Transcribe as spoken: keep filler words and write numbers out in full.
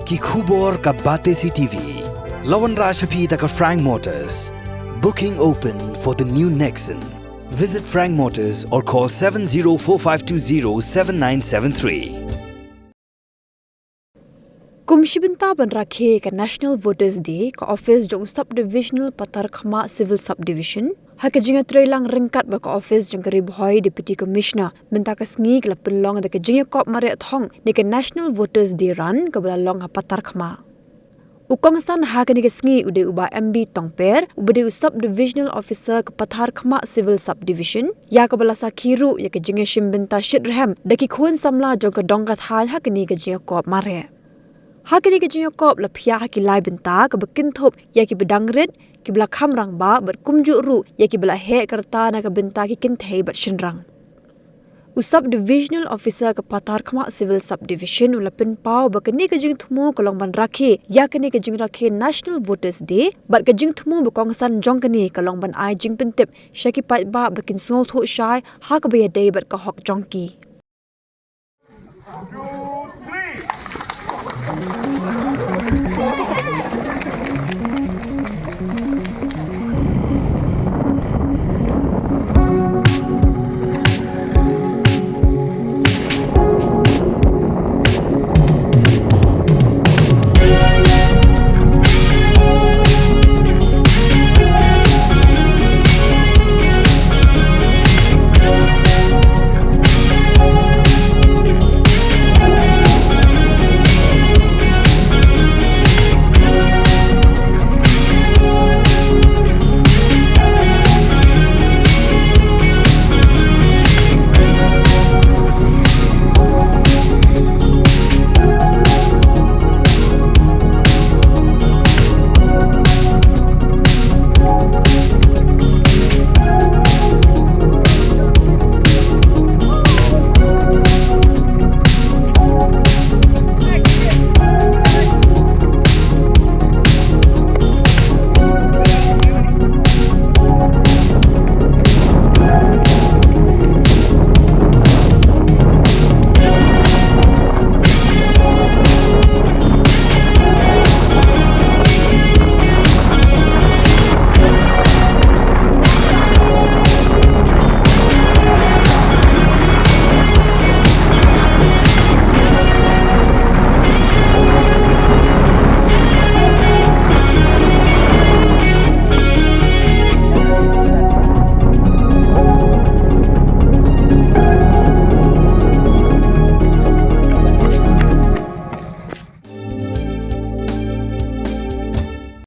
Ki khubor ka Batesi TV la wanrah sha phi da ka Frank Motors. Booking open for the new Nexon. Visit Frank Motors or call seven zero four five two zero seven nine seven three. Kum shi bynta ban rakhe ka National Voters Day, ka office jong u Sub Divisional Patharkhmah Civil Subdivision ha ka jingïatreilang ryngkat bad ka office jong ka Ri Bhoi Deputy Commissioner mynta ka sngi ka la pynlong da ka jingïakop mareh thong ne ka National Voters Day Run kaba la long ha Patharkhmah. U kongsan ha kane ka sngi u dei u Bah M B Tongper, uba dei u Sub Divisional Officer ka Patharkhmah Civil Subdivision, ïa kaba la sakhi ruh ïa ka jingïashim bynta shitrhem da ki khun samla jong ka dong ka thaiñ ha kane ka jingïakop mareh. Ha kane ka jingïakop la phiah ha ki lai bynta kaba kynthup ïa kiba dang rit, kiba la kham rangbah bad kumjuh ruh ïa kiba la heh ka rta na ka bynta ki kynthei bad shynrang. U Sub Divisional Officer ka Patharkhmah Civil Subdivision u la pynpaw ba kane ka jingthmu ka long ban rakhe ïa kane ka jingrakhe National Voters Day, bad ka jingthmu ba kongsan jong kane ka long ban ai jingpyntip sha ki paidbah ba kin sngewthuh shai ha kaba ïadei bad ka hok jong ki.